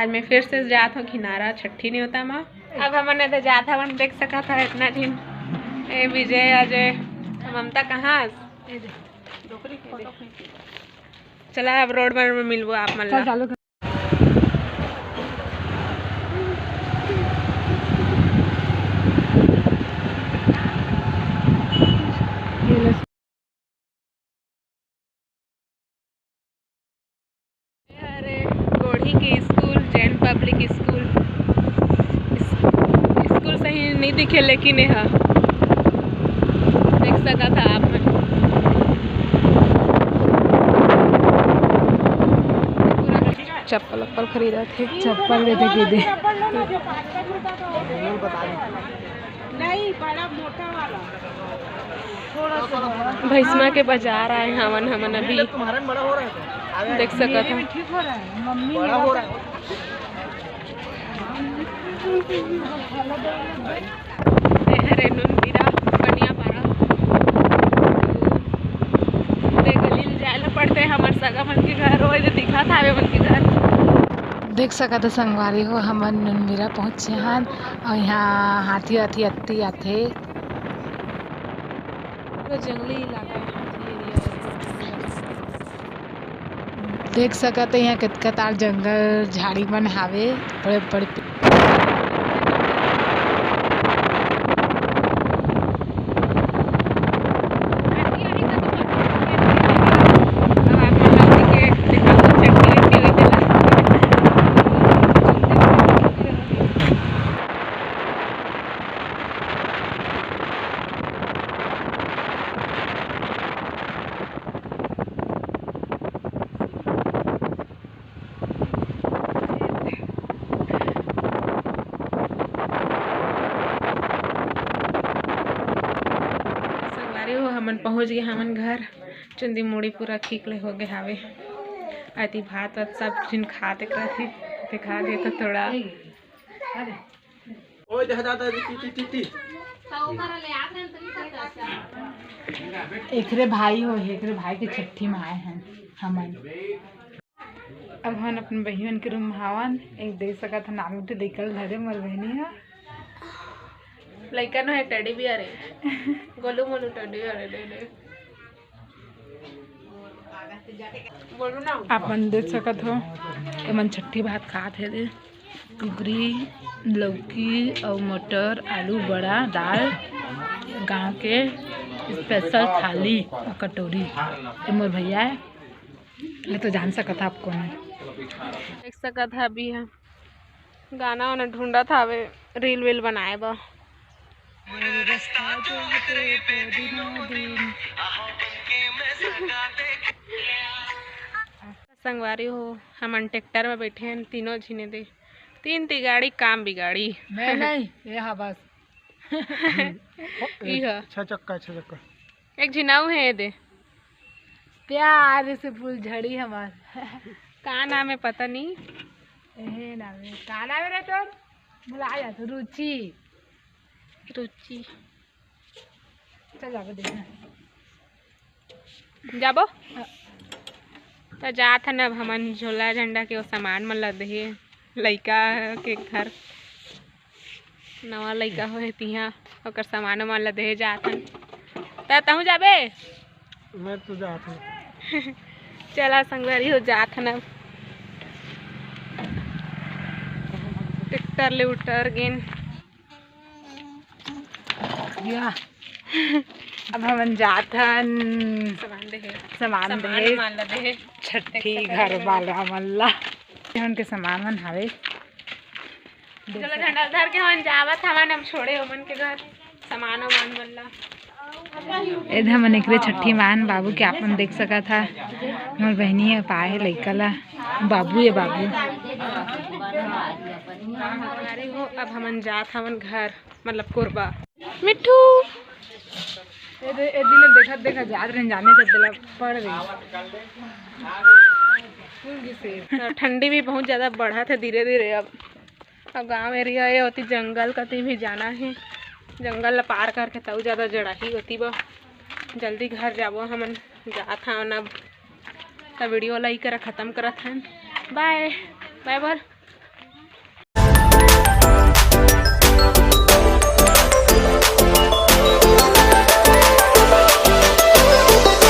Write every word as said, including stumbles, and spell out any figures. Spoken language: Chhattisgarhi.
आज मैं फिर से जात हूँ किनारा छट्ठी नेवता मा। अब हमन एदे जात हवन, देख सकत हव इतना झिन। ए विजय, अजय, ममता कहाँ? चला अब रोड बर में मिलबो आप मन ला। अरे, गोढ़ी के school, Jain public school, school सही नहीं दिखे, लेकिन यह देख सकत हव आप मन। चप्पल उप्पल खरीदत हे। चप्पल लेथे के दे। नहीं, बड़ा मोटा वाला। भैसमा के बाजार आए हवन हमन अभी। देख सकत हव। ए हरे नुनबिरा बनिया पारा। ते गली ले जाए ला पड़थे हमर सगा मन के घर, ओदे दिखत हवे मन के घर। देख सकत हव संगवारी हो, हमन नुनबिरा पहुँचे हन अउ इहाँ हाथी वाथी अत्ती आथे। पूरा जंगली इलाका है, हाथी एरिया है। देख सकत हव, इहाँ कतका तार जंगल झाड़ी मन हावे, बड़े बड़े पे- संगवारी हो, हमन पहुँच गे हमन घर। चुंदी मुड़ी पूरा ठीक ले हो गे हावे। अति भात वात सब झिन खात करत हे, दिखा दे तो थोड़ा। ओए, देखा जाता है, टी, टी, टी, टी। एकरे भाई हो, एकरे भाई के छट्ठी में आए हैं हमन। अब हमन अपन बहिन के रूम में हावन। एक देख सकत हव, नानू ठे लइका ल धरे मोर बहिनी ह। लइका नो हे, टेडी बियर हे। गोलू मोलू टेडी बियर हे, दे दे। बोलू ना। आप मन देख सकत हव, एमन छट्ठी भात खात हे दे। कुकरी, लौकी अउ मटर, आलू, बड़ा, दाल, गांव के स्पेशल थाली अउ कटोरी। ये मोर भैया हे, ये तो जान सकत हव आप कोन हे। देख सकत हव अभी हम गाना वाना ढूंढत हावे, रील वील बनाए बर। संगवारी हो, हमन ट्रैक्टर में बैठे हन तीनों झिने दे। तीन ती गाड़ी काम बिगाड़ी। मैं नहीं, ये हा बस। ई हा। छह चक्का, छह चक्का। एक झिन अउ हे दे। प्यार से फूलझड़ी हमार। का नाम हे पता नहीं। एहे नाम हे। का नाम हे रे तोर? भुला जात हूँ, रुचि। रुचि। चल जाबो देखना। जाबो? हाँ। त जात हन अब हमन झोला झंडा के वो सामान मन ला देहे, लइका के घर नवा लइका होहे तिहा ओकर सामान वामान ला देहे जात हन। त तहूँ जाबे? मैं तो जात हूँ। चला संगवारी हो जात हन अब। ट्रैक्टर ले उतर गेन। या। अब हमन जात हन। सामान देहे। सामान सामान देहे। वामान ला देहे। छट्ठी घर वाला मन ला। हमन के सामान मन हावे। चलो झंडा धर के हमन जावत हवन, हम छोड़े ओमन के घर सामान वामान मन ला। एदे हमन एकरे छट्ठी मान बाबू के आपन देख सकत हा। मोर बहिनी ह पाए हे लइका ला, बाबू ये बाबू। अरे हो, अब हमन जात हवन घर, मतलब कोरबा। मिट्ठू। ए दे, ए दिल देखत देखत जात रहन जाने त दिला पड़ रही। फूल गिसे। तो ठंडी भी बहुत ज्यादा बढ़त हे धीरे धीरे अब। अब गांव एरिया ए ओती जंगल कती भी जाना हे, जंगल ला पार करके तऊ ज्यादा जड़ाही ओती बर। जल्दी घर जाबो हमन, जात हन अब। त वीडियो ला इही करा खत्म करत हन। बाय, बाय बोल।